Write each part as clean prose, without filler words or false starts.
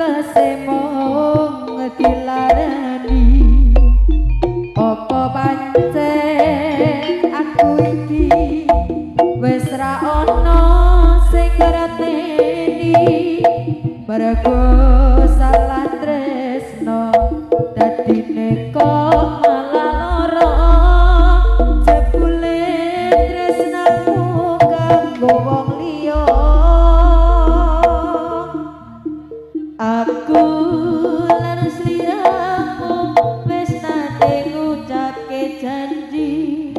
pantese mung dilarani? Apa pancen aku iki wis ra ono sing ngerteni? Mergo salah tresno dadine kok malah lara. Jebule tresnamu kanggo wong liya. Aku lan sliramu wis nate ngucapke janji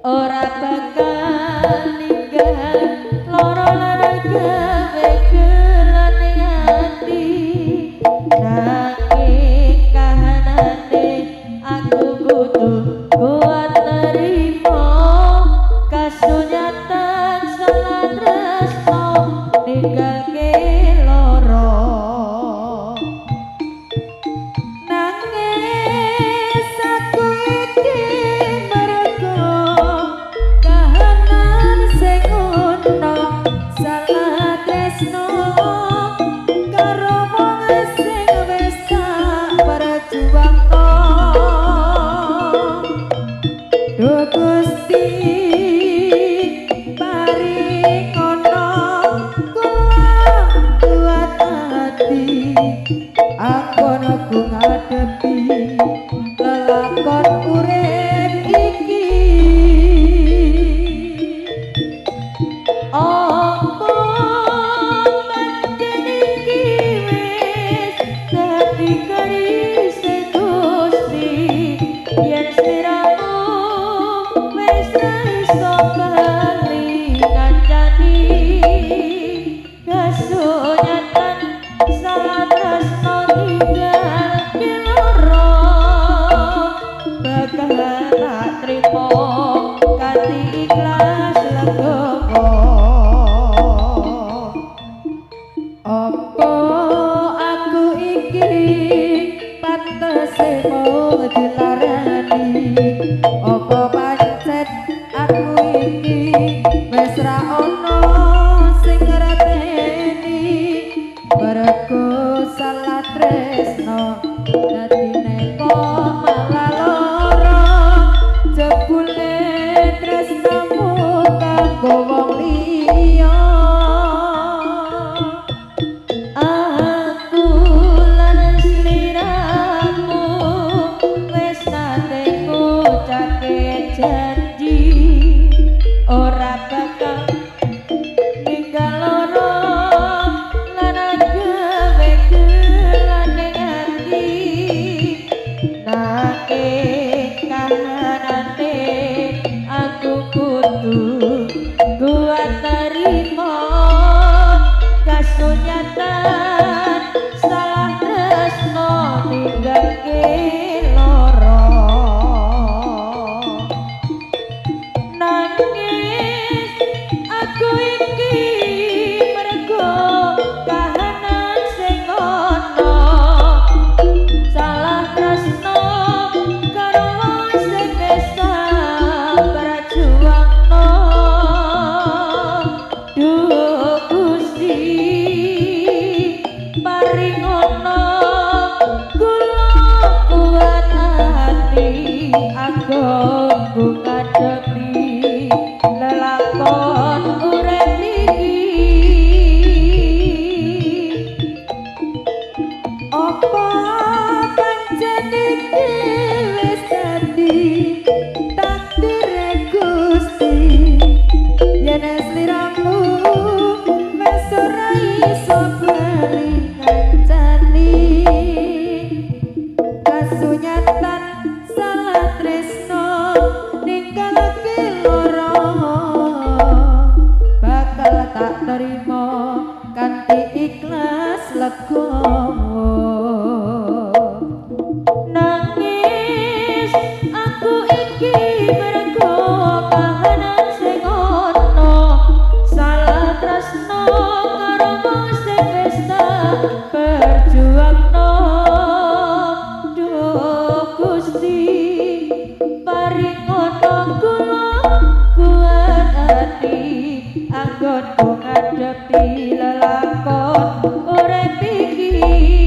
ora bakal ninggal loro lan gawe gelane ati. Nanging kahanane aku kudu kuat nerimo kasunyatan salah tresno ninggalke loro. Nangis aku iki mergo kahanan sing ono salah tresno karo wong sing wis tak perjuangno. Duh Gusti paringono kula kuat ati anggonku ngadepi lelakon urip iki. Apa pancen iki wis dadi kerise Gusti yen sliramu wis ra iso bali kancani? Kasunyatan salah tresno ninggalke loro bakal tak trimo kanthi ikhlas legowo. Apa aku iki pantese mung dilarani? Apa pancen aku iki wis ra ono sing ngerteni? Mergo salah tresno dadine kok malah lara. Jebule tresnamu kanggo wong liya. Aku lan sliramu wis nate ngucapke janji ora bakal ninggal loro lan gawe gelane ati. Nanging kahanane aku kudu kuat nerimo kasunyatan salah tresno ninggalke loro. Nangis aku iki mergo kahanan sing ono salah tresno karo wong sing wis tak perjuangno. Duh Gusti paringono kula kuat ati anggonku ngadepi lelakon urip iki. Apa pancen iki wis dadi takdire Gusti yen sliramu wis ora iso bali kancani? Kasunyatan salah tresno ninggalke loro bakal tak terima kanthi ikhlas legowo. Nangis aku iki mergo kahanan sing ono salah tresno karo wong sing wis tak perjuangno. Duh Gusti paringono kula kuat ati anggonku ngadepi lelakon urip iki.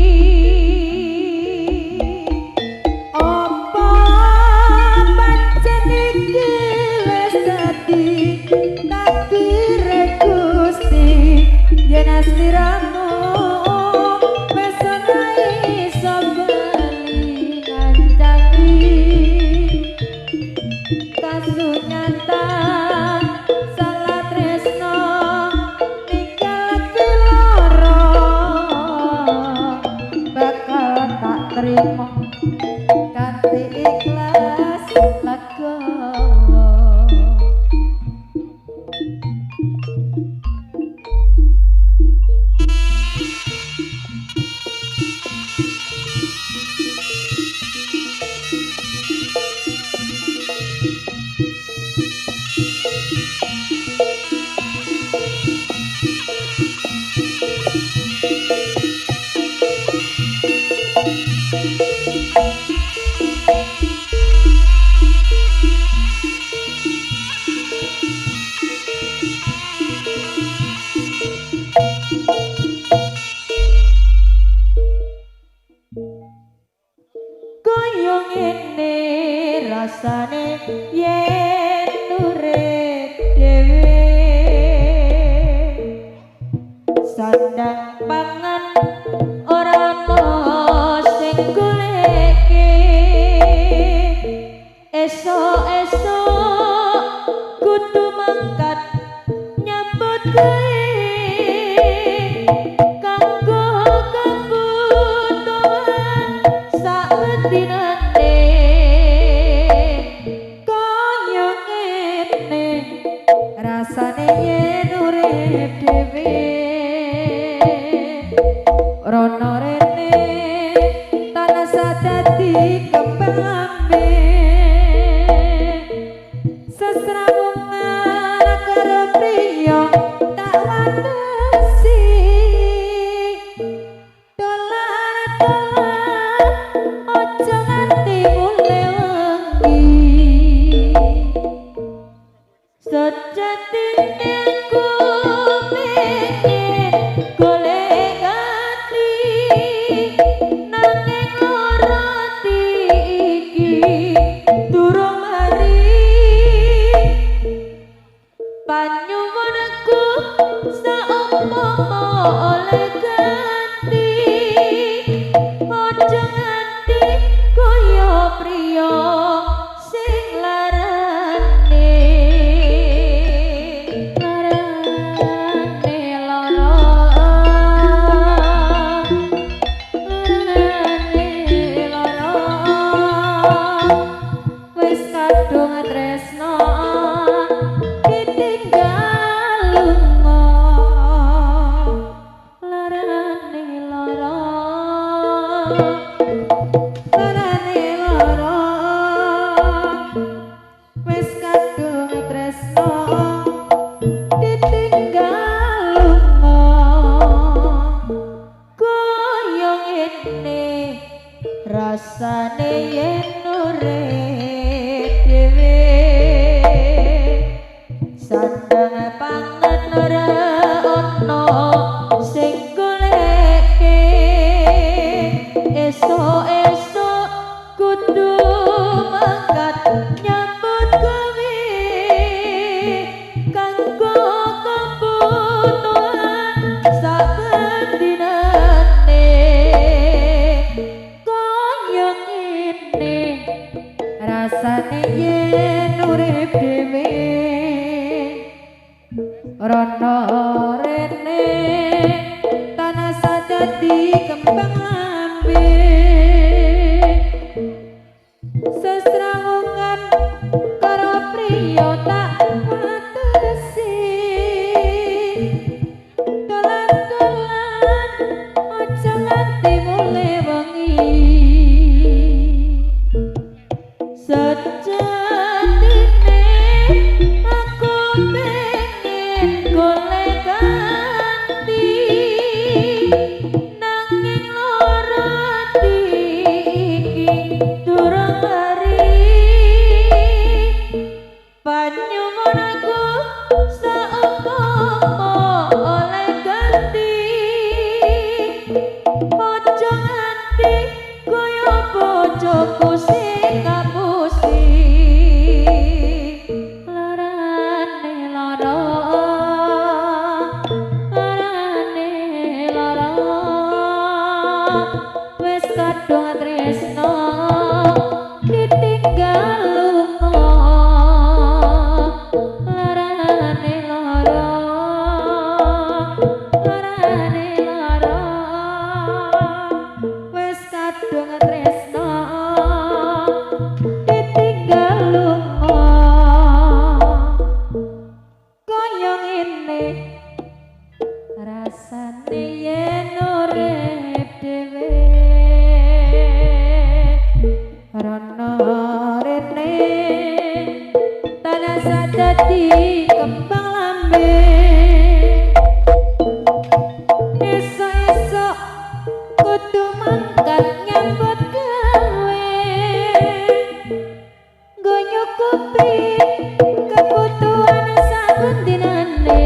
pangan ora ana sing goleke. Esuk-esuk kudu mangkat nyambut gawe kanggo kebutuhan saben dinane. Kaya ngene rasane yen urip dhewe, rono rene tansah dadi kembang lambe. Sesrawungan karo priya tak watesi, dolan-dolan aja nganti mulih wengi. Sejatine ku pengen golek ati, nanging lara ati iki durung mari. Panyuwunku saumpama oleh ganti, aja nganti kaya priya sing larane. Larane lara, larane lara, wis kadung tresno ditinggal lunga. Larane lara, larane lara, wis kadung tresno ditinggal lunga. Kaya ngene rasane yen urip dhewe, sandang pangan ora ana sing goleke. Esuk-esuk kudu mangkat nyambut gawe kanggo kebutuhan saben dinane. Kaya ngene rasane yen urip dhewe, rono rene tansah dadi kembang lambe. Sesrawungan karo priya tak watesi, dolan-dolan aja nganti mulih wengi. Sejatine aku pengen golek ganti, nanging lara ati iki durung mari. Panyuwunku saumpama oleh ganti, aja nganti kaya bojoku sing ngapusi. Larane lara, larane lara, wis kadung tresno ditinggal lunga. Larane lara, larane lara, wis kadung tresno ditinggal lunga. Kaya ngene rasane yen urip dhewe, rono rene tansah dadi kembang lambe. Esuk-esuk kudu mangkat nyambut gawe nggo nyukupi kebutuhan saben dinane.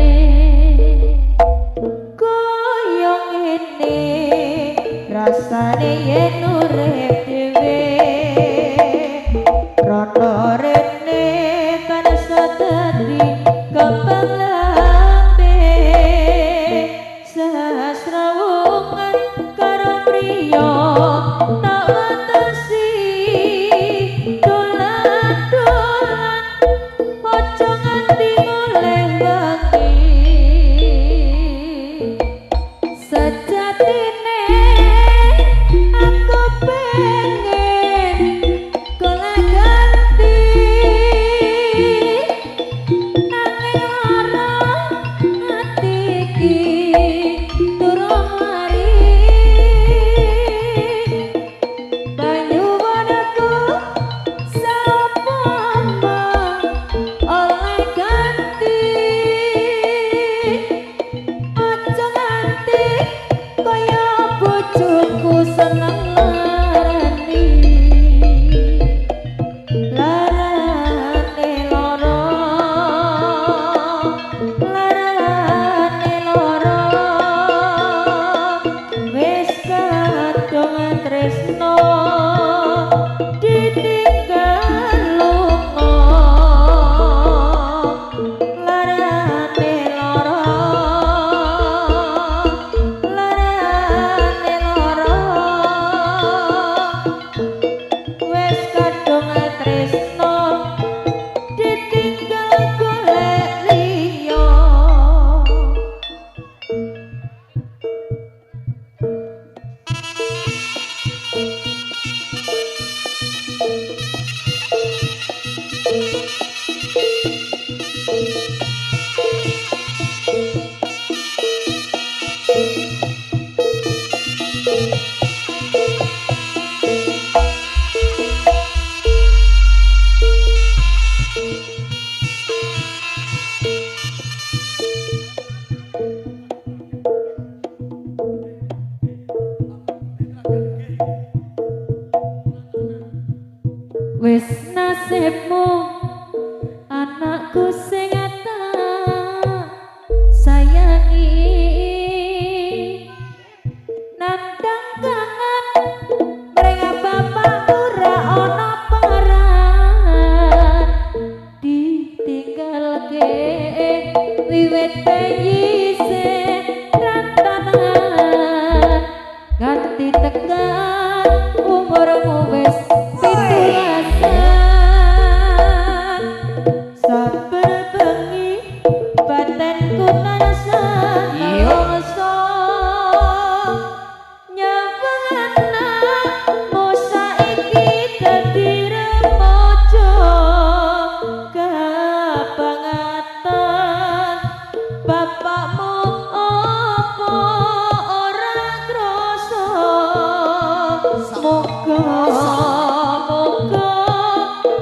Kaya ngene rasane yen urip dhewe, rono rene tansah dadi kembang lambe. Sasrawungan Wis nasibmu anakku sing tak sayangi, nandang kangen mring bapakmu ra ono paran, ditinggalke wiwit bayi sing rantanan, nganti tekan umurmu wis 17. Saben bengi batinku tansah nelongso, nyawang anakmu saiki dadi remaja, kabangatan bapakmu apa ora krasa. Muga muga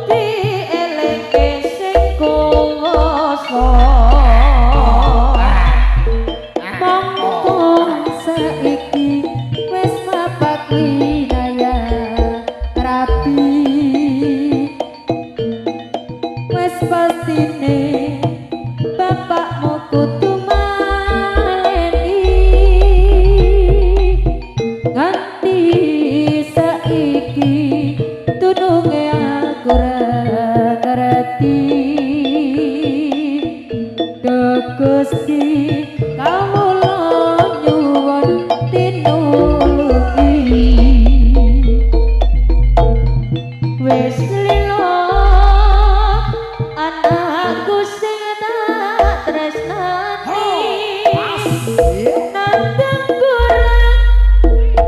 dielingke sing kuwasa. Mongko saiki wis mapak winaya rabi, wis pastine bapakmu kudu maleni, nganti saiki tununge aku ora ngerti. Duh Gusti kawula nyuwun tinulungi. Wis lilo anakku sing tak tresnani, nandang kurang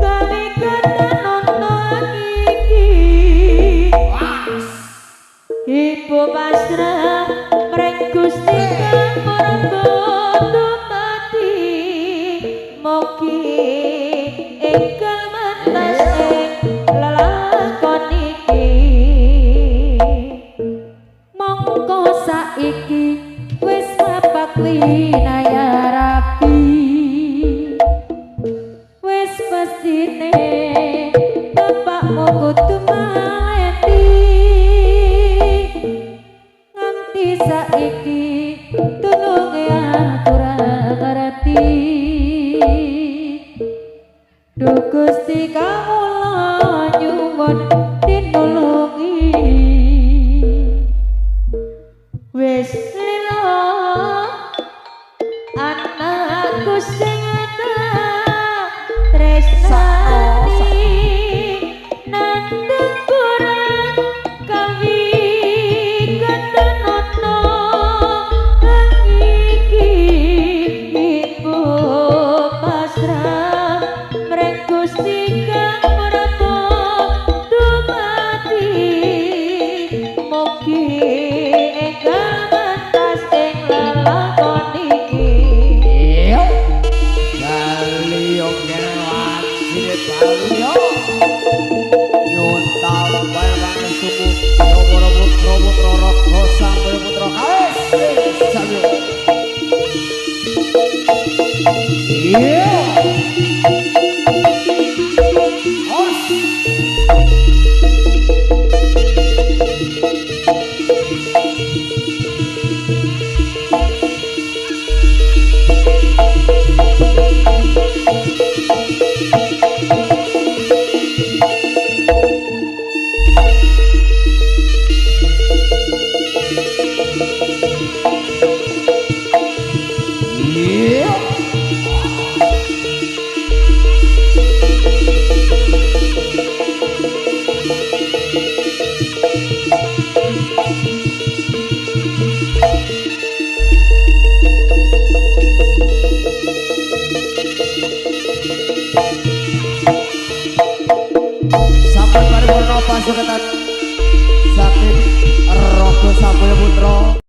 gawe ketanono iki. Ibu pasrah mring Gusti kang Prabu dumadi, mugi enggal mentas ing lelakon iki. Mongko saiki wis mapak winaya rabi, wis pastine bapakmu kudu maleni, nganti saiki tulunge aku ora ngerti. Duh Gusti kawula nyuwun tinulungi. Wis lilo anakku sing tak tresnani, nandang kurang kawi ketenono iki. Ibu pasrah mring Gusti kang Prabu dumadi, mugi enggal mentas ing lelakon iki. Bali yo kene wajine bali yo. Nyuwun tambah pangestuku yo para putra-putra raga sang putra kawis. Samyo. Iya. Os. Iya. Sampun paripurna pasuketan saking Raga Samboyo Putra.